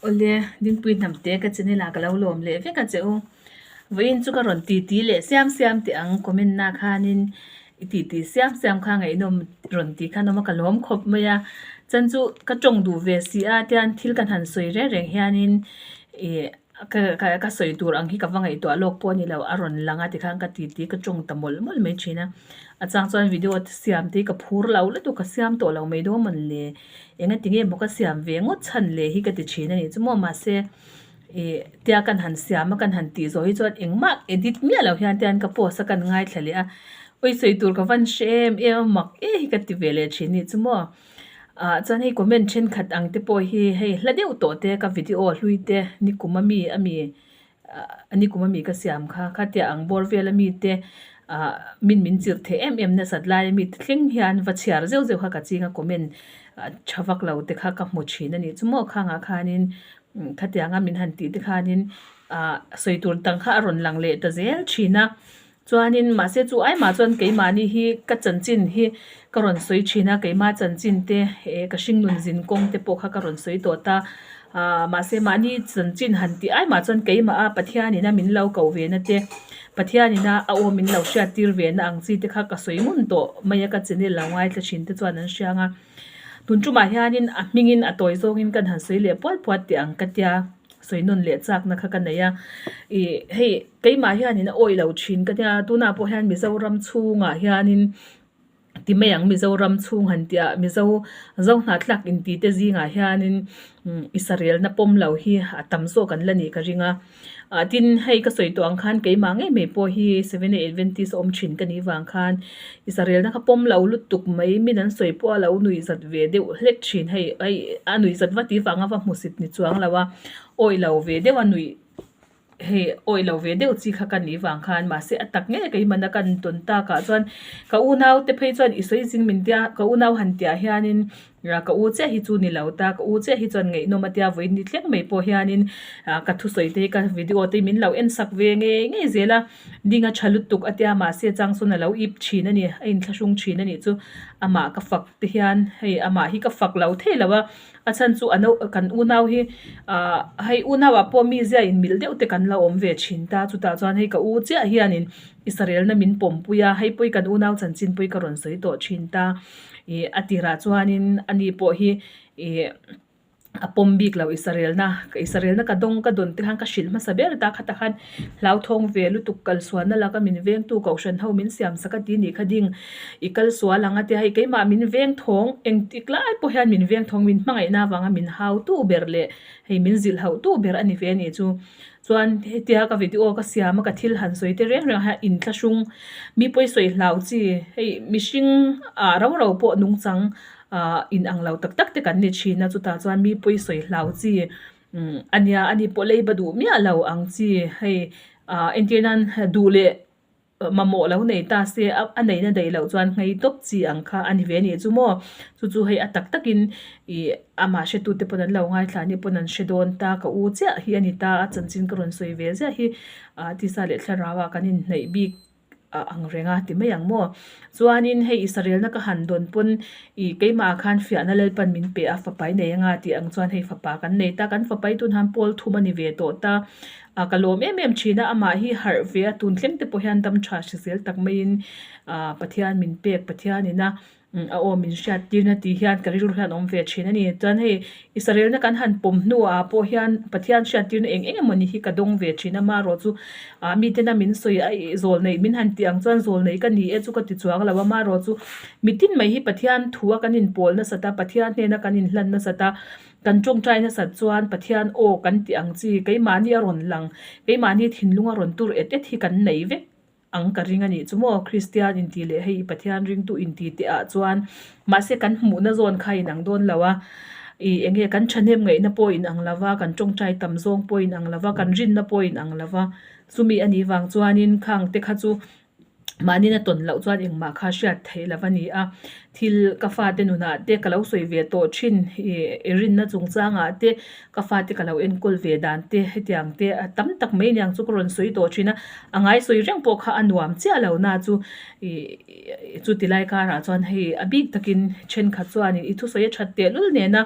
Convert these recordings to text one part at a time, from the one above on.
Awle, Dingpui hnamte ka channel ah ka lo lawm leh vek a che u. Vawiin chu ka rawn titi leh siam siam teh ang comment na khanin i titi siam siam kha ngaihnawm rawn tih khan awm a ka lawm khawp mai a. Chan chu ka tawng duh ve si a tian thil kan han sawi reng reng hianin ih Ka ka ka sawi tur ang hi ka va ngaihtuah lawk pawh a ni lo, a rawn lang a tikhan ka titi ka tawng ta mawlh mawlh mai thin a. A chang chuan video siam te hi ka phur lo lutuk ka siam tawh lo mai dawn mawn le, engati nge maw ka siam ve ngawt chhan le hi ka ti thin a nih chu maw mahse ih tia kan han siam a kan han tih zawh hi chuan engmah edit miah loh hian tian ka post a kan ngaithla leh a, awi sawi tur ka van hre em em a mak e hi ka ti ve leh thin a nih chu maw. Ah chuan hei comment thenkhat ang te pawh hi hei hla deuh tawh te ka video hlui te nikum ami ami ah nikum ami ka siam kha khatia ang bawr vel ami te ah min min chirh thei em em nasat lai ami te thleng hian va chhiar zeuh zeuh kha ka ching a comment tha vak lo te kha ka hmu thin a nih chu maw khangah khanin khatianga min han tih te khanin ah sawi tur dang kha a rawn lang leh ta zel thin a. Chuanin mahse chu aimah chuan keimahni hi ka chanchin hi ka rawn sawi thin a, keimah chanchin te eh ka hringnun zin kawng te pawh kha ka rawn sawi tawh ta. Ahh mahse mahni chanchin han tih aimah chuan keimah a Pathianin a min lo koh ve na te, Pathianin a a aw min lo hriat tir ve na ang chi te kha ka sawi ngun tawh mai a, ka channel lo ngaithla thin te chuan an hriang a. Tun tumah hianin a hmingin a tawi zawngin kan han sawi leh puat puat teh ang ka tia. Sawi nawn leh chakna kha ka nei a, ih hei keimah hianin a awih lo thin ka nia, tunah pawh hian Mizoram chhungah hianin ti mai ang Mizoram chhung han tih ah Mizo zo hnahthlak inti te zingah hianin Israel na pawm lo hi a tam zawk an la nih ka ring a, ah tin hei ka sawi tawh ang khan keimah ngei mai pawh hi Seventh Day Adventist a awm thin ka nih vang khan Israel na kha pawm lo lutuk mai min an sawi pawh a lo nuih zat ve deuh hlek thin hei hei a nuih zat va tih vanga va hmusit ni chuang lo a awih lo ve deuh a nuih hei awih lo ve deuh chi kha ka nih vang khan mahse a tak ngei keimahna ka en tawn tak ah chuan ka unau te phei chuan i sawi zing min tia ka unau han tih ah hianin Ka u chiah hi chu ni lo ta, ka u chiah hi chuan ngaihnawm a tia vawiin ni thleng mai pawh hianin ka thusawi te hi ka video te hi min lo en sak ve ngei ngei zel a, ding a tha lutuk a tia mahse chang sawn a lo ip thin a ni, a inthlahrung thin a nih chu amah ka fak te hian hei amah hi ka fak lo thei lo a, a chhan chu a no kan unau hi ah hei unau ah pawh mi zia inmilh deuh te kan lo awm ve thin ta chutah chuan hei ka u chiah hianin Israel-na min pawmpui a, hei pawh hi kan unau chanchin pawh hi ka rawn sawi tawh thin ta. Ih a tirah chuanin ani pawh hi ih a pawm bik lo Israel-na Israel-na ka dawng ka dawn te khan ka hrilh hmasa ber ta khatah khan hlauthawng ve lutuk kalsualna laka min vengtu kohhran ho min siam sak a ti nih kha ding i kalsual ang a tia hei keimah min veng thawng engtik lai pawh hian min veng thawng min hmangaihna avanga min hautu ber leh hei min zilh hauhtu ber a ni ve a nih chu. Chuan hetia ka video ka siam a ka thil han sawi te reng reng hian inthlahrung mi pawi sawi hlau chi hei mihring ah rau rau pawh nungchang ah in ang lo tak tak te kan ni thin a chutah chuan mi pawi sawi hlau chi umm a nia ani pawh leiba duh miah lo ang chi hei ah entir nan duh leh. Mamawh lo nei ta se a neihna daih loh chuan nghei tawp chi ang kha a ni ve a nih chu maw. Chu chu hei a tak takin ih amah hretute pawn an lo ngaithla a nih pawn an hre dawn ta ka u chiah hi a ni ta a chanchin ka rawn sawi ve ziah hi ah tisa leh thlarau ah kan inhnaih bik ang reng a ti mai ang maw. Chuanin hei Israelna ka han dawn pawn ih keimah ah khan fiahna Lalpan min pe a fapa i nei anga tih ang chuan hei fapa kan nei ta kan fapa hi tun han pawl thum a ni ve tawh ta. A ka lawm em em thin a, amah hi harh ve a, tun thleng te pawh hian dam tha hre zel tak maiin ah Pathian min pek, Pathian ina a aw min hriat tirna tih hian ka rilru hian a awm ve thin a ni. Chuan hei Israelna kan han pawm hnuah pawh hian Pathian hriat tirna eng eng emawni hi ka dawng ve thin a, amaherawh chu ah mitena min sawi a ih zawl neih min han tih ang chuan zawl neih ka ni e chu ka ti chuang lo a, amaherawh chu mitin mai hi Pathian thu a kan inpawl nasat a, Pathian hnena kan inhlan nasat a. Kan tawngtai nasat chuan Pathian aw kan tih ang chi, keimahni a rawn lang, keimahni thinlung a rawn tur et et hi kan nei vek ang ka ring a nih chu maw? Kristian inti leh hei Pathian ringtu inti teh ah chuan mahse kan hmuhna zawn kha inang dawn lo a, ih eng nge kan thahnem ngaihna pawh inang lo va, kan tawngtai tam zawng pawh inang lo va, kan rinna pawh inang lo va, chumi a nih vang chuanin khang te kha chu. Mahni na tawn loh chuan engmah kha hriat theih lo a ni a, thil ka fate nunah te ka lo sawi ve tawh thin ih rinna chungchangah te ka fate ka lo enkawl ve dan te hetiang te a tam tak mai aniang chu ka rawn sawi tawh thin a, a ngai sawi reng pawh kha a nuam chiah lo na chu ih chuti lai karah chuan hei a bik takin thenkhat chuanin i thusawi a that tehlul nena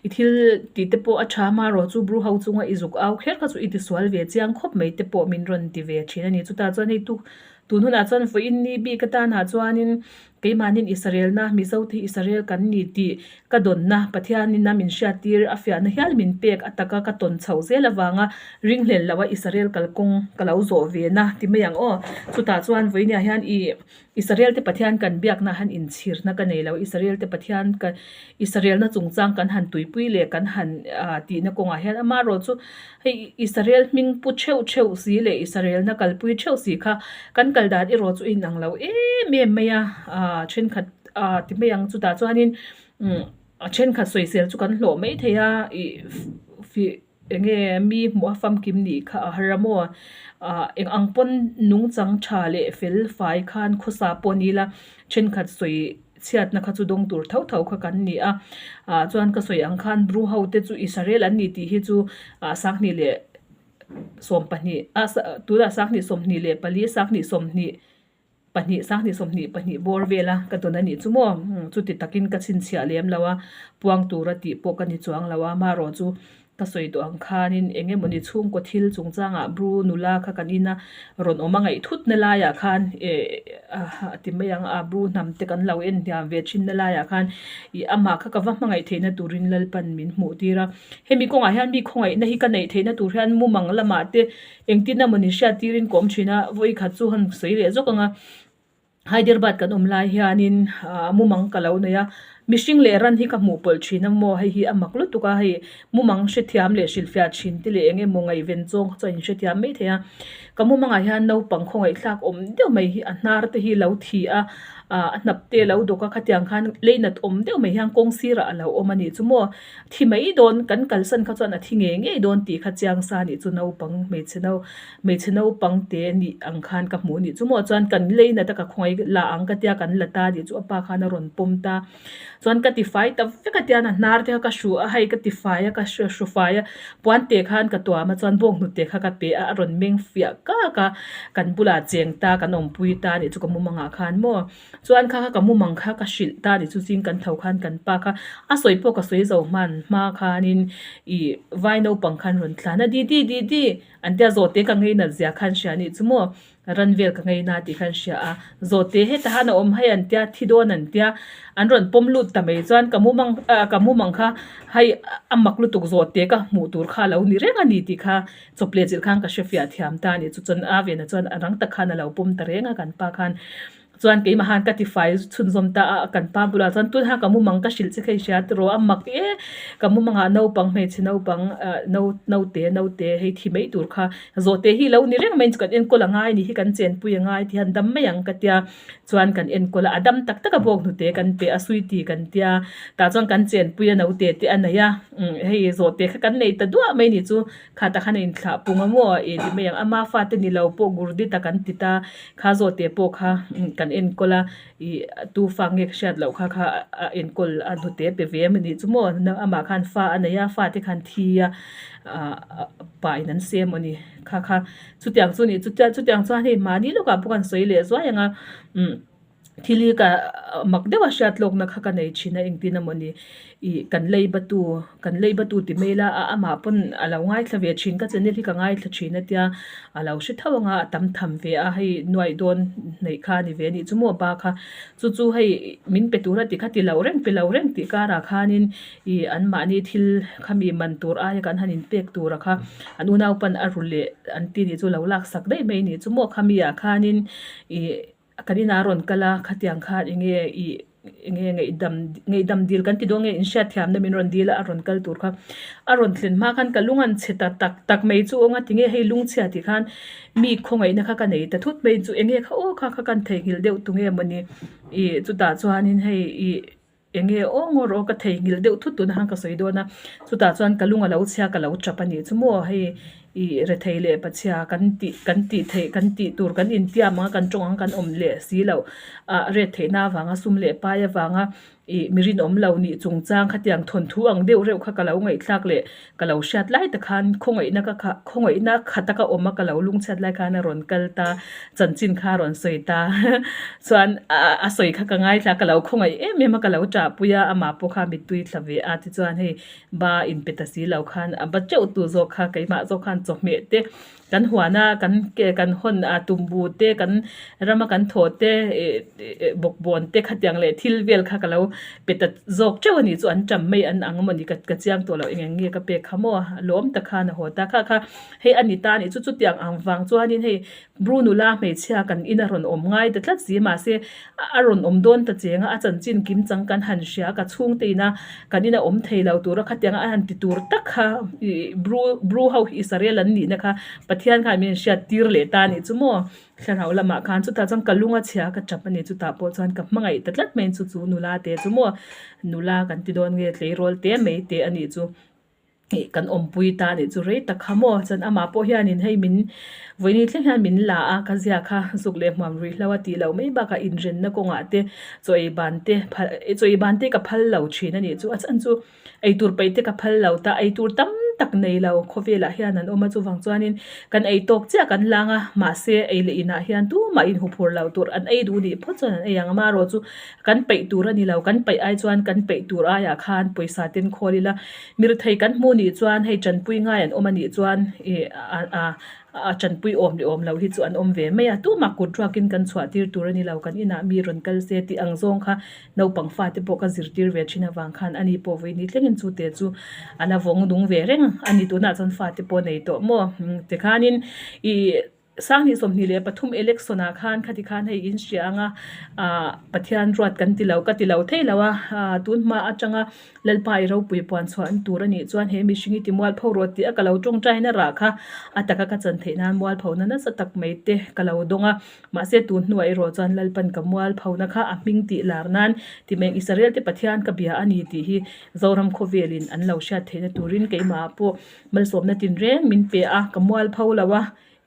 i thil tih te pawh a tha amaherawh chu bru ho chunga i zuk au kher kha chu i tisual ve chiang khawp mai te pawh min rawn ti ve thin a ni. Chutah chuan hei tu tun hunah chuan vawiin ni bik atanah chuanin keimahniin Israelna Mizo te hi Israel kan ni tih ka dawnna Pathianin a min hriattir a fiahna hial min pek a taka ka tawn chhoh zel avanga ringhlel loha Israel kalkawng ka lo zawh ve na ti mai ang aw. Chutah chuan vawiiniah hian ih Israel te Pathian kan biakna han inchhirna ka nei lo, Israel te Pathian ka Israelna chungchang kan han tuipui leh kan han ah tihna kawngah hian amaherawh chu hei Israel hming pu theuh theuh si leh Israelna kalpui theuh si kha kan kal dan erawh chu a inang lo em em mai a, ah thenkhat ah ti mai ang chutah chuanin umm a thenkhat sawisel chu kan hlawh mai thei a ih fih. Eng nge mi hmuh a famkim nih kha a har a maw? Ah eng ang pawn nungchang tha leh fel fai khan khawsa pawh ni ila thenkhat sawi chhiatna kha chu dawng tur tho tho kha kan ni a. Ah chuan ka sawi ang khan Bru ho te chu Israel an ni tih hi chu ah sanghnih leh 12 ah tunah sanghnih 24 sanghnih 20 pahnih sanghnih 22 bawr vela ka dawn a nih chu maw chuti takin ka chhinchhiah lem lo a puang tura tih pawh ka ni chuang lo a amaherawh chu ka sawi tawh ang khanin eng emawni chhungkaw thil chungchangah bru nula kha kan ina rawn awm a ngaih thut na laiah khan eh a ti mai ang a bru hnam te kan lo en hniam ve thin na laiah khan ih amah kha ka va hmangaih theihna turin Lalpan min hmuh tir a hemi kawngah hian mi khawngaihna hi ka neih theihna tur hian mumang lamah te Engtin emawni hriat tirin ka awm thin a, vawi khat chu han sawi leh zawk ang a, Hyderabad kan awm lai hianin ah mumang ka lo nei a, mihring leh ran hi ka hmuh pawlh thin a maw hei hi a mak lutuk a, hei mumang hrethiam leh hrilhfiah thin te leh eng emaw ngaihven zawng chu a inhrethiam mai thei a, ka mumangah hian naupang khawngaihthlak awm deuh mai hi a hnar te hi lo thi a, ah a hnap te lo dawk a, khatiang khan leinat awm deuh mai hian kawng sirah a lo awm a nih chu maw. Thi mai dawn, kan kalsan kha chuan a thi ngei ngei dawn tih kha chiang sa nih chu naupang hmeichhe nau hmeichhe naupang te nih ang khan ka hmuh nih chu maw chuan kan lei nat a ka khawngaih la ang ka tia kan la ta nih chu a pa khan a rawn pawm ta chuan ka ti fai ta vek a tian a hnar te kha ka hru a hei ka ti fai a ka hru fai a puan te khan ka tuam a chuan bawng hnute kha ka pe a a rawn meng fiah kak a kan bulah cheng ta kan awmpui ta nih chu ka mumangah khan maw. Chuan kha kha ka mumang kha ka hrilh ta ni chu zing kan tho khan kan pa kha a sawi pawh ka sawi zo hman hma khanin ih vai naupang khan rawn thlan a didi didi an tia zawhte ka ngei nat zia khan hria nih chu maw ran vel ka ngei na tih khan hria a zawhte heta han a awm hei an tia thi dawn an tia an rawn pawm lut ta mai chuan ka mumang ah ka mumang kha hei a mak lutuk zawhte ka hmuh tur kha a lo ni reng a ni tih kha chawpleh chilh khan ka hre fiah thiam ta a ni chu chuan a vena chuan a rang tak khan a lo pawm ta reng a kan pa khan. Chuan keimah han ka tifai chhunzawm ta a, kan pa bulah chuan tun ha ka mumang ka hrilh che kha i hria tiraw a mak e, ka mumangah naupang hmeichhe naupang ah no naute naute hei thi mai tur kha zawhte hi lo ni reng mai chu kan enkawl a ngai ni hi kan chenpui a ngai ti hian dam mai ang ka tia chuan kan enkawl a, a dam tak tak a bawk hnute kan pe a suiti kan tia tah chuan kan chenpui a naute te a nei a umm hei zawhte kha kan nei ta duah mai ni chu. Kha tak khan a inthlah pung a maw ih ti mai ang ama fate ni lo pawh gurdit a kan ti ta kha zawhte pawh kha kan enkawl a ih tu fa nge ka hriat loh kha kha a enkawl a hnute pe ve a ni chu maw amah khan fa a nei a fate khan thi a ah pa in an sem a ni kha kha chutiang chu ni chutiang chuan hei mahni lawkah pawh kan sawi leh zuai ang a umm. Thil hi ka mak deuh a hriat lawkna kha ka nei thin a engtin emaw ni ih kan lei batu kan lei batu ti mai ila a amah pawn a lo ngaithla ve thin ka channel hi ka ngaithla thin a tia a lo hre tho ang a a tam tham ve a hei nuaih dawn hneih kha a ni ve a nih chu maw ba kha chu chu hei min pe tur a ti kha ti lo reng pe lo reng tih karah khanin ih anmahni thil khami man tur aia kan han inpek tura kha an unaupan a ru leh an ti nih chu lo laksak daih mai nih chu maw khami ah khanin ih. Kan inah a rawn kal a, khatiang khan eng nge ih eng nge ngaihdam ngaihdam dil kan ti dawn nge inhriatthiamna min rawn dil a, a rawn kal tur kha. A rawn thlen hma khan ka lung an chhe ta tak tak mai chu aw ngati nge hei lungchhia tih khan mi khawngaihna kha ka nei ta thut mai chu eng nge kha aw kha kha kan theihnghilh deuh tu nge mawni ih chutah chuanin hei ih. Eng nge aw ngaw rawh ka theihnghilh deuh thut tuna khan ka sawi dawn a, chutah chuan ka lung a lo chhia ka lo tap a nih chu maw hei ih rethei leh pachhia kan tih kan tih theih kan tih tur kan intiam ang a kan tawng ang kan awm leh si loh ah ret theihna avanga sum leh pai avanga ih mi rinawm lo nih chungchang khatiang thawnthu ang deuh reuh kha ka lo ngaihthlak leh ka lo hriat lai tak khan khawngaihna ka kha khawngaihna khat a ka awm a ka lo lungchhiat lai khan a rawn kal ta chanchin kha a rawn sawi ta chuan a sawi kha ka ngaithla ka lo khawngaih em em a ka lo ṭahpui a amah pawh kha mittui thla ve a tichuan hei ba inpe ta si lo khan a ba teuh tu zawk kha keimah zawk khan chawhmeh te Kan huana kan ke kan hawn a tumbu te kan rama kan thaw te ih bawkbawn te khatiang leh thil vel kha ka lo pe ta zawk teuh a nih chu an tam mai an ang mawni ka ka chiang tawh loh eng eng nge ka pek kha maw lawm tak khan a haw ta kha kha hei a ni ta a nih chu chutiang ang vang chuanin hei Bru nula hmeichhia kan ina rawn awm ngai ta tlat si mahse a rawn awm dawn ta cheng a a chanchin kim chang kan han hria ka chhungte ina kan ina awm thei lo tura khatianga a han ti tur tak kha ih Bru Bru ho hi Israel an nihna kha Pathian khan min hriat tir leh ta anih chu maw thlarau lamah khan chutah chuan ka lung a chhia ka tap a ni chutah pawh chuan ka hmangaih ta tlat mai chu chu nula te chu maw nula kan ti dawn nge tleirawl te mai te anih chu. Ih kan awmpui ta anih chu rei tak kha maw chuan amah pawh hianin hei min vawiin thleng hian min la a ka ziak kha zuk leh hmuam ruih hlo a tih loh mai bakah inrenna kawngah te chaw ei ban te phal chaw ei ban te ka phal lo thin anih chu a chhan chu eitur peih te ka phal lo ta eitur tam tak nei lo khawvelah hian an awm a chuvang chuanin kan ei tawk chiah kan lang a mahse ei leh inah hian tumah inhuphur lo tur an ei duh nih phawt chuan an ei ang a amaherawhchu kan peih tur a ni lo kan peih ai chuan kan peih tur aiah khan pawisa ten khawl ila. Mirthei kan hmuh nih chuan hei tanpui ngai an awm a nih chuan ih a a tanpui awm leh awm loh hi chu an awm ve mai a, tumah kut ruakin kan chhuah tir tur a ni lo, kan inah mi rawn kal se tih ang zawng kha naupang fate pawh ka zirtir ve thin avang khan ani pawh vawi ni thlengin chu te chu a la vawng nung ve reng a ni tunah chuan fate pawh nei tawh maw tikhanin ih. Sanghnih 23 election ah khan khati khan hei in hria anga ah Pathian ruat kan ti lo ka ti lo thei lo a ah tun hma atanga Lalpa i ropui puan chhuah an tur a nih chuan he mihring hi ti mualpho rawh tih a ka lo tawngtaina rah kha a taka ka chan theih nan mualphona nasa tak mai te ka lo dawng a mahse tun hnuah erawh chuan Lalpan ka mualphona kha a hming tih lar nan ti mai Israel te Pathian ka bia a ni tih hi Zoram khawvelin an lo hriat theihna turin keimah pawh malsawmna tinreng min pe a ka mualpho lo a.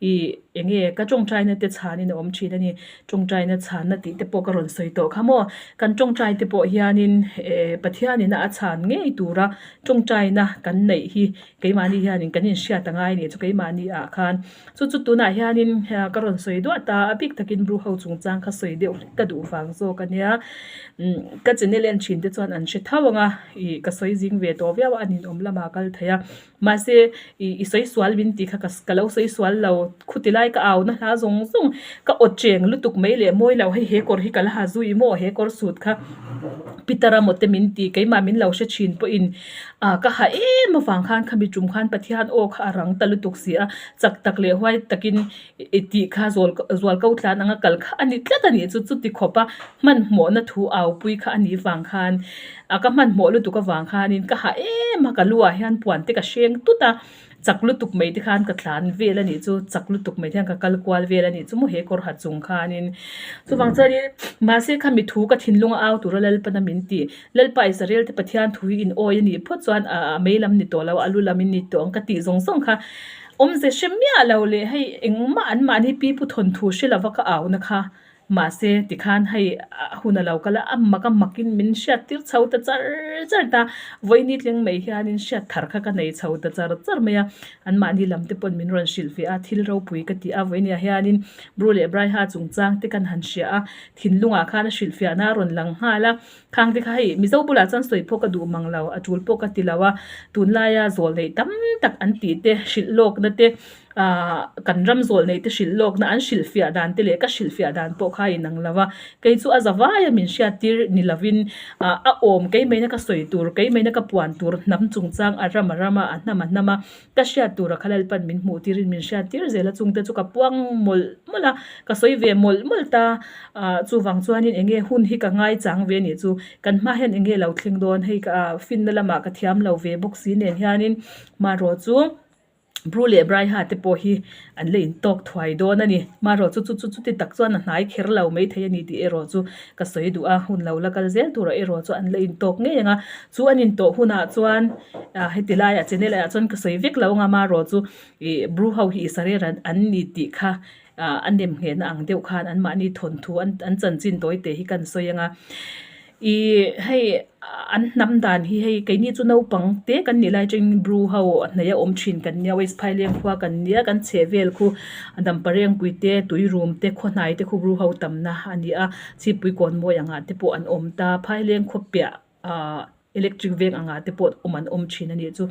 Ih, eng nge ka tawngtaina te chhanin a awm thin a ni. Tawngtaina chhanna tih te pawh ka rawn sawi tawh kha maw. Kan tawngtai te pawh hianin eh Pathianina a chhan ngei tura tawngtaina kan neih hi keimahni hianin kan inhriat a ngai a nih chu keimahni ah khan. Chu chu tunah hianin ka rawn sawi duah ta a bik takin Bru ho chungchang kha sawi deuh hlek ka duh vang zawk a nia. Umm ka channel en thin te chuan an hre tho ang a, ih ka sawi zing ve tawh viau a, a ninawm lamah kal thei a. Mahse, i i sawi sual min tih kha ka ka lo sawi sual lo. Khuti lai ka au na hla zawng zawng ka aw cheng lutuk mai leh mawi lo hei he kawr hi ka la ha zui maw he kawr sut kha Peter a mawte min ti keimah min lo hre thin pawhin ah ka ha em avang khan khami tum khan Pathian aw kha a rang ta lutuk si a, chak tak leh huai takin i tih kha zual zual ko tlan anga kal kha a ni tlat a nih chu chuti khawpa hmanhmawhna thu au pui kha a nih vang khan a ka hmanhmawh lutuk avang khanin ka ha em a ka lu ah hian puan te ka hreng tut a chak lutuk mai te khan ka tlan vel a nih chu chak lutuk mai te hian ka kal kual vel a nih chu maw he kawr ha chung khanin chuvang chuanin mahse khami thu ka thinlung a au tura Lalpana min ti Lalpa Israel te Pathian thu hi in awi a nih phawt chuan a mei lam ni tawh lo a lu lam in ni tawh ang ka tih zawng zawng kha Awmze hre miah lo leh hei engmah an mahni pi pu thawnthu hre lova ka auna kha mahse tikhan hei hun a lo kal a, a mak a makin min hriat tir chho ta char char ta, vawiini tling mai hianin hriat thar kha ka nei chho ta char char mai a, an mahni lam te pawn min rawn hrilh ve a, thil ropui ka ti a, vawiiniah hianin Bru leh Braiha chungchang te kan han hria a, thinlungah khan a hrilhfiahna a rawn lang nghal a. Khang te kha hei Mizo bulah chuan sawi pawh ka duh mang lo, a tul pawh ka ti lo a, tunlaia zawl neih tam tak an tih te, hrilh lawkna te, aah kan ram zawl neih te hrilh lawkna an hrilhfiah dan te leh ka hrilhfiah dan pawh kha a inang lo a, kei chu a zavaia min hriattir ni lovin aah a awm keimaina ka sawi tur, keimaina ka puan tur hnam chungchang a ram a ram a, a hnam a hnam a, ka hriat tura kha Lalpan min hmuh tirin min hriat tir zel a, chungte chu ka puang mawlh mawlh a, ka sawi ve mawlh mawlh ta, ah chuvang chuanin eng nge hun hi ka ngaichang ve anih chu, kan hma hian eng nge lo thleng dawn, hei ka finna lamah ka thiam lo ve bawk si nen hianin hmanraw chu. Bru leh Braiha te pawh hi an la intawk thuai dawn a ni. Marawh chu chu chu chuti tak chuan a hnai kher lo mai thei a ni tih erawh chu ka sawi duh a, hun lo la kal zel turah erawh chu an la intawk ngei ang a. Chu an intawh hunah chuan heti laiah channel ah chuan ka sawi vek lo ang a, marawh chu ih Bru ho hi Israel an ni tih kha a nem nghehna ang deuh khan anmahni thawnthu an chanchin tawi te hi kan sawi ang a. Ih hei an hnam dan hi hei keini chu naupang te kan nih lai atangin bru ho a hnaih a awm thin kan nia west phaileng khua kan nia kan chheh vel khu damparengpui te tuirum te khawhnai te khu bru ho tamna a ni a chhipui kawn mawi angah te pawh an awm ta phaileng khaw piah ah electric veng angah te pawh awm an awm thin a nih chu.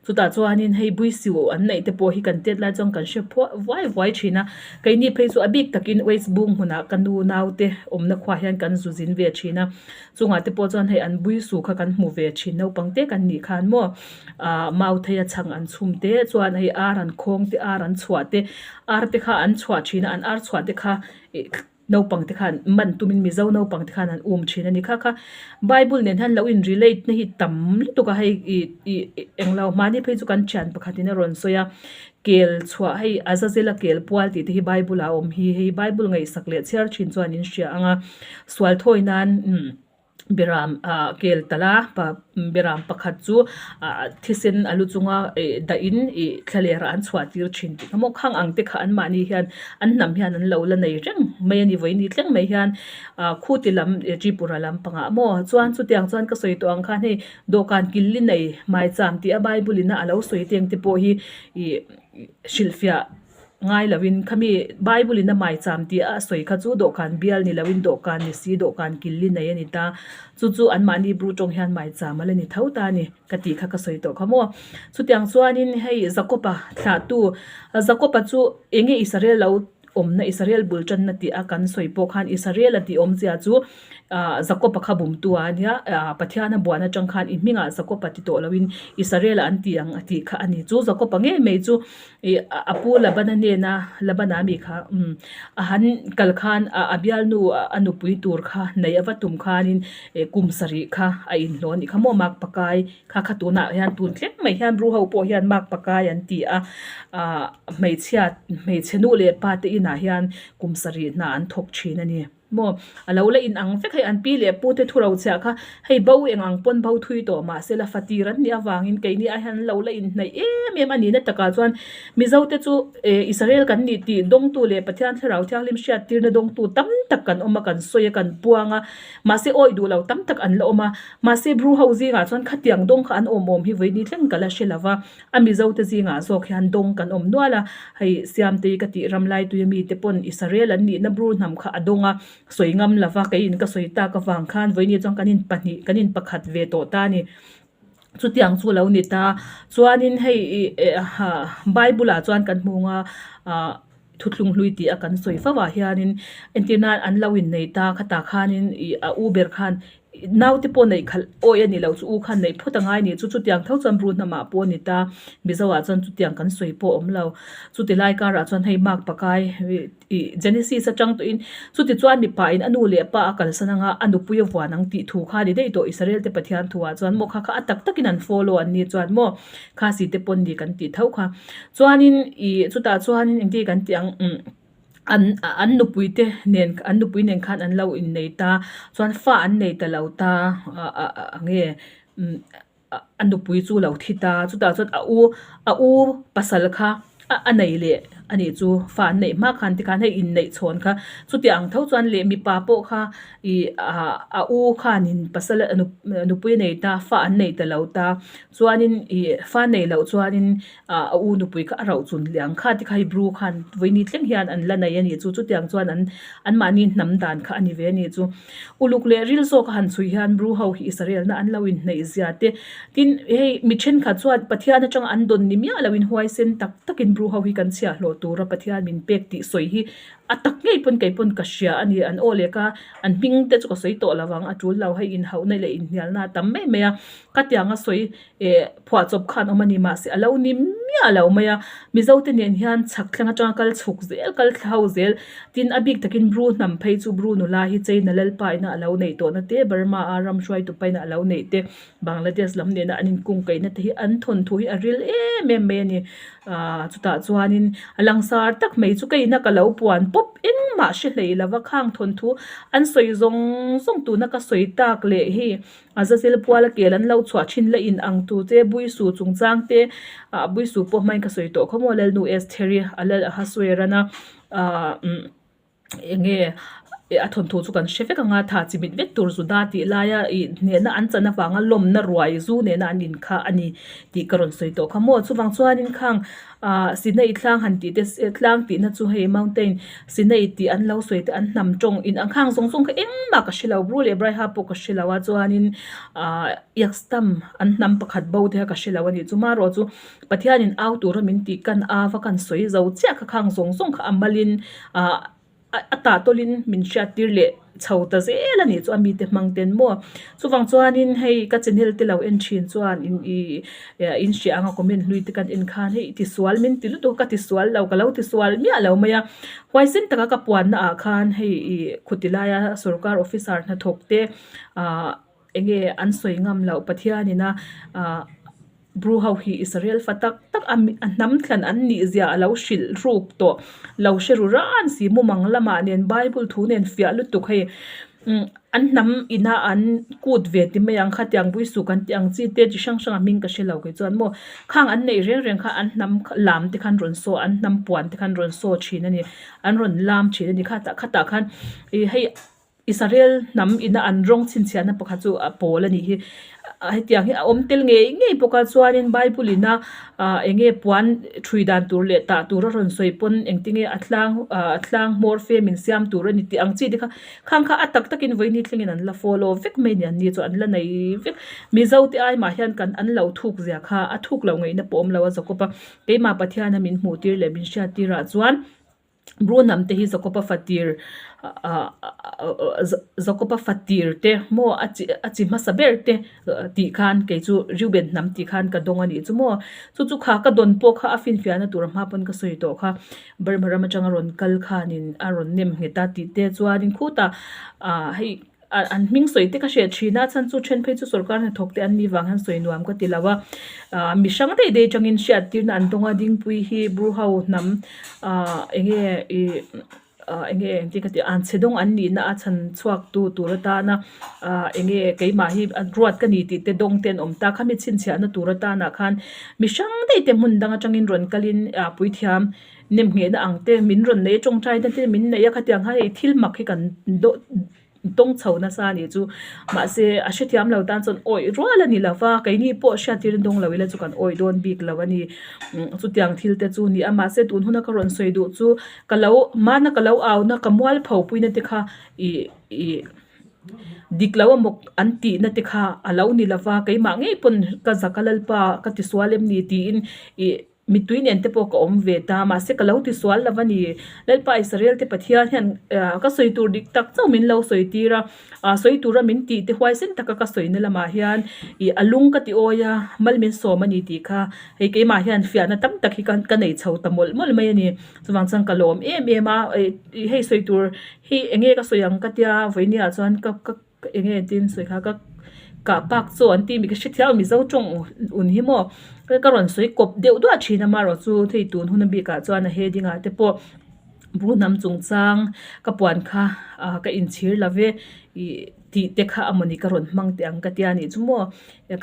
Chutah chuanin hei buisiu an neih te pawh hi kan tet lai chuan kan hre phuah vuai vuai thin a, keini phei chu a bik takin West Bung hmunah ka nu naute awmna khuaah hian kan zu zin ve thin a, chungah te pawh chuan hei an buisu kha kan hmu ve thin naupang te kan nih khan maw ah mau thei a chhang an chhum te chuan hei ar an khawng te ar an chhuah te ar te kha an chhuah thin a an ar chhuah te kha ih Naupang te khan man tumin Mizo naupang te khan an um thin a ni. Kha kha Bible nen hian lo in relate na hi tam lutuk a hei ih ih englo mahni phei chu kan thian pakhatin a rawn sawi a, kel chhuah hei Azazela kel pual tih te hi Bible ah a awm hi hei Bible ngaihsak leh chhiar thin chuan in hria ang a, sual thawi nan umm. Beram ah kel talh a pa beram pakhat chu ah thisen a lu chunga ih dah in ih thlaler ah an chhuah tir thin tih kha maw khang ang te kha an mahni hian an hnam hian an lo la nei reng mai a ni vawiin thleng mai hian ah khuti lam Tripura lampangah maw chuan chutiang chuan ka sawi tawh ang khan hei dawhkan kil li nei maicham tih a bible in a alo sawi te ang te pawh hi ih hrilhfiah. Ngai loin khami Bible in a maicham tih a sawi kha chu dawhkan bial ni loin dawhkan ni si dawhkan kil li nei a ni ta. Chu chu anmahni bru tawng hian maicham a la ni tho ta a ni ka tih kha ka sawi tawh kha maw. Chutiang chuanin hei Jakob-a thlahtu Jakob-a chu eng nge Israel lo awmna Israel bul tanna tih a kan sawi pawh khan Israel a tih awmzia chu ah Jakob-a kha bumtu a nia ah Pathian a buan atang khan i hmingah Jakob-a ti tawh loin Israel-a an ti ang a tih kha a ni. Chu Jakob-a ngei mai chu Ih a pu Labana hnena Labana mi kha umm a han kal khan a a bialnu a nupui tur kha nei a va tum khanin ih kum sarih kha a inhlawh a nih kha maw mak pakai kha kha tunah hian tun thleng mai hian ru ho pawh hian mak pakai an ti a ah hmeichhia hmeichhe nu leh pa te inah hian kum sarih hna an thawk thin a ni. Maw? A lo la in ang vek hei an pi leh pu te thu ro chhiah kha hei bo eng ang pawn bo thui tawh mahse la fatir an nih avangin keini ai hian an lo la in hnaih em em a nihna takah chuan Mizo te chu eh Israel kan nih tih dawngtu leh Pathian Thlarau Thianghlim hriattirna dawngtu tam tak kan awm a kan sawi a kan puang a mahse awi duh lo tam tak an la awm a mahse Bru ho zingah chuan khatiang dawng kha an awm awm hi vawiin thleng ka la hre lo va. A Mizo te zingah zawk hian dawng kan awm nual a, hei Siamtei ka tih ram laitui ami te pawn Israel an nihna bru hnam kha a dawng a, sawi ngam lova keiin ka sawi tak avang khan vawiini chuan kan in pahnih kan in pakhat ve tawh ta a ni. Chutiang chu lo ni ta. Chuanin hei ih Bible ah chuan kan hmu ang a ah thuthlung hlui tih a kan sawi fo ah hianin entir nan an lo innei ta khatah khanin ih a u ber khan Naute pawh neih khalh awi a ni lo chu u khan neih phawt a ngai ni chu chutiang tho chuan bru hnamah pawh a ni ta Mizo ah chuan chutiang kan sawi pawh a awm lo chuti lai karah chuan hei mark pakai ih Genesis atang tawhin chuti chuan mipa in a nu leh pa a kalsan anga a nupui a vuan ang tih thu kha a ni daih tawh Israel te Pathian thu ah chuan maw kha kha a tak takin an follow an ni chuan maw Khasi te pawn ni kan tih tho kha chuanin ih chutah chuanin engtin kan tih ang umm. An an nupui te nen an nupui nen khan an lo innei ta chuan fa an nei ta lo ta ah ah ah nge umm a nupui chu lo thi ta chutah chuan a u a u pasal kha a nei leh a nih chu fa an neih hma khan tikhan hei inneih chhawn kha chuti ang tho chuan leh mipa pawh kha ih ah a u khanin pasal a nupui a nei ta fa an nei ta lo ta chuanin ih fa nei loh chuanin. ah a u nupui kha a rauh chun liang kha tikha hei bru khan vawiini thleng hian an la nei a nih chu chutiang chuan an anmahni hnam dan kha a ni ve a nih chu uluk leh ril zawk a han chhui hian bru ho hi Israel na an lo inhneih zia te tin hei mi thenkhat chuan Pathian atanga an dawn ni miah lo in huaisen tak takin bru ho hi kan chhiahhlawh tura Pathian min pek tih sawi hi. A tak ngei pawn kei pawn ka hria a ni. An aw leh ka an hming te chu ka sawi tawh lo ang, a tul lo hei inhauhna leh inhnialna a tam mai mai a. Ka tianga sawi eh phuahchawp khan awm a ni mahse a lo ni miah lo mai a. Mizo te nen hian chhak thleng atanga kal chhuk zel kal thla ho zel tin a bik takin Bru hnam phei chu Bru nula hi China Lalpa ina a lo neih tawhna te Burma a ram hruaitu paina a lo neih te Bangladesh lam nena an inkungkaihna te hi an thawnthu hi a ril em em mai a ni. Ahh chutah chuanin a langsar tak mai chu keina ka lo puan pawp engmah hre hlei lova khang thawnthu an sawi zawng zawng tuna ka sawi tak leh hei a zazel puala kel an lo chhuah thin la in ang tu che Buisu chungchang te ah Buisu pawh hmain ka sawi tawh khaw maw Lalnu Estheri a lal a Hasuerana ahh umm. Eng nge a thawnthu chu kan hre vek ang a, tha chi mit vek tur Juda tih laia ih hnehna an chan avanga lawmna ruai zu nena an inkha a ni tih ka rawn sawi tawh kha maw. Chuvang chuanin khang ah Sinai tlang han tih te tlang tihna chu hei mountain Sinai tih an lo sawi te an hnam tawng in ang khang zawng zawng kha engmah ka hre lo Bru leh Braiha pawh ka hre lo a chuanin ah Iakstam an hnam pakhat bo te kha ka hre lo a nih chu marawh chu Pathianin au tura min tih kan ava kan sawi zo chiah kha khang zawng zawng kha a malin ah a tah tawlin min hriat tir leh chho ta zel a nih chu a mite hmang ten maw. Chuvang chuanin hei ka channel te lo en thin chuan in ih in hria anga comment hlui te kan en khan hei tisual min ti lutuk a ka tisual lo ka lo tisual miah lo mai a. Huaisen taka ka puanna ah khan hei ih khuti laia sorkar officer hnathawk te ah eng nge an sawi ngam loh Pathianin a ah Bru ho hi Israel fa tak tak a a hnam thlan an nih zia a lo hrilh ruk tawh lo hre ru ran si mumang lamah nen Bible thu nen fiah lutuk hei umm an hnam ina an kut ve ti mai ang khatiang buisu kan tih ang chi te chi hrang hrang a hming ka hre lo kei chuan maw khang an neih reng reng kha an hnam lam te khan rawn saw an hnam puan te khan rawn saw thin a ni an rawn lam thin a ni khatah khatah khan ih hei. Israel hnam ina an rawng chhinchhiahna pakhat chu a pawl a nih hi. Hetiang hi a awm tel ngei ngei bawk a chuanin Bible ina ah eng nge puan thui dan tur leh tah tur a rawn sawi pawn engtinge a tlang ah a tlang hmawr fe min siam tur a ni tih ang chi te kha khang kha a tak takin vawiin thlengin an la follow vek mai a ni an ni chu an la nei vek. Mizo te ai mah hian kan an lo thuk zia kha a thuk loh ngaihna pawh awm lo a Jakob a keimah Pathiana min hmuh tir leh min hriat tirah chuan. Bru hnam te hi Jakoba fatir Jakoba fatir te maw a chi a chi hmasa ber te tih khan kei chu Reuben hnam tih khan ka dawng a nih chu maw. Chu chu kha ka dawn pawh kha a finfiahna tur hma pawn ka sawi tawh kha Burma ram atanga rawn kal khanin a rawn nem nghet a tih te chuanin khutah ah hei an hming sawi te ka hriat thin a chhan chu then phei chu sorkar hnathawk te an nih vang hian sawi nuam ka ti lo a ah mi hrang daih daih atangin hriat tirna an dawng a dingpui hi Bru ho hnam ah eng nge ih ah eng nge engtin ka tih an chhe dawng an nihna a chhan chhuak tu tur atana ah eng nge keimah hi ruat ka ni tih te dawng te an awm ta khami chhinchhiahna tur atanah khan mi hrang daih te hmun dang atangin rawn kalin ah puithiam nem nghehna ang te min rawn nei a tawngtaina te min nei a khatiang khan hei thil mak hi kan dawh tawng chho nasa a nih chu mahse a hrethiam lo tan chuan awih rual a ni lo va keini pawh hriattir dawng lo ila chu kan awih dawn bik lo a ni chutiang thil te chu a ni a mahse tun huna ka rawn sawi duh chu ka lo hmana ka lo au na ka mualpho puina te kha ih ih dik lo a mawk an tihna te kha a lo ni lo va keimah ngei pawn ka zak a lalpa ka tisual em ni tiin ih. Mittui nen te pawh ka awm ve ta, mahse ka lo ti sual lo a ni. Lalpa Israel te Pathian hian ka sawi tur dik tak chauh min lo sawi tir a, sawi tura min tih te huaisen taka ka sawina lamah hian ih a lung ka ti awi a, mal min sawm a ni tih kha hei keimah hian fiahna tam tak hi ka nei chho ta mawlh mawlh mai a ni. Chuvang chuan ka lawm em em a, hei sawi tur hi eng nge ka sawi ang ka tia vawinia chuan ka ka. Eng nge tin sawi kha ka kah pak chaw an tih mi ka hrethiam a mizo tawng un hi maw ka rawn sawi kawp deuh duah thin a marawh chu hei tun hun a bikah chuan a heading ah te pawh bu hnam chungchang ka puan kha ah ka inchhir lo ve ih tih te kha amawni ka rawn hmang teh ang ka tia nih chu maw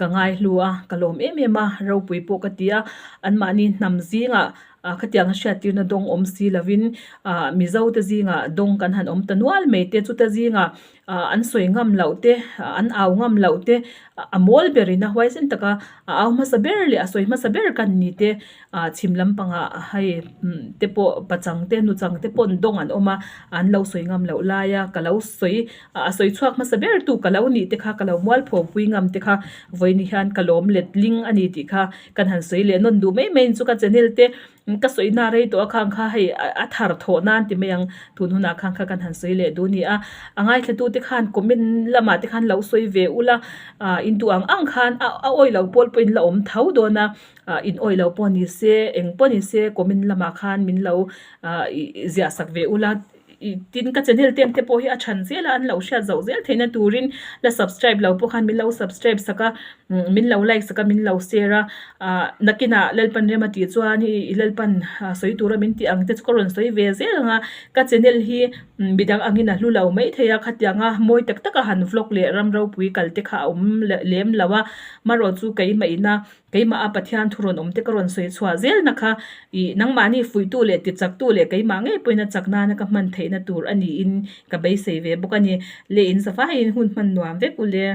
ka ngai hlu a ka lawm em em a ropui pawh ka ti a anmahni hnam zingah Ah khatiang a hriattirna dawng awm si lovin ah Mizo te zingah dawng kan han awm ta nual mai te chuta zingah Ah an sawi ngam loh te, an au ngam loh te, a mawl berin a huaisen taka a au hmasa ber leh a sawi hmasa ber kan ni te ah chhim lampangah hei te pawh pachang te nuchang te pawh an dawng an awm a, an lo sawi ngam loh lai a ka lo sawi a sawi chhuak hmasa ber tu ka lo nih te kha ka lo mualpho pui ngam te kha vawiin hian ka lawm let ling a ni tih kha kan han sawi leh nawn duh mai mai in chu ka channel te Ka sawi na rei tawh a khang kha hei a thar thawh nan ti mai ang tun hunah khang kha kan han sawi leh duh a ni a, a ngaithla te khan comment lamah te khan lo sawi ve ula ah in duh ang ang khan a a awih lo pawl pawhin la awm tho dawn a ah in awih lo pawh ni se eng pawh ni se comment lamah khan min lo ah ih ziah sak ve ula. Tin ka channel te ang te pawh hi a chhan zel a, an lo hriat zoh zel theihna turin la subscribe lo pawh khan min lo subscribe sak a, min lo like sak a, min lo share a, ah nakinah Lalpan rem a tih chuan i Lalpan sawi tura min tih ang te chu ka rawn sawi ve zel ang a, ka channel hi midang angin a hlu lo maithei a, khatianga mawi tak taka han vlog leh ram ropui kal te kha a awm lem lo a, marawh chu keimah ina Keimah a Pathian thu rawn awm te ka rawn sawi chhuah zel na kha ih nangmahni fuihtu leh tichaktu leh keimah ngei pawhin a chak nana ka hman theihna tur a niin ka beisei ve bawk a ni. Leh in zavaiin hun hman nuam vek u le.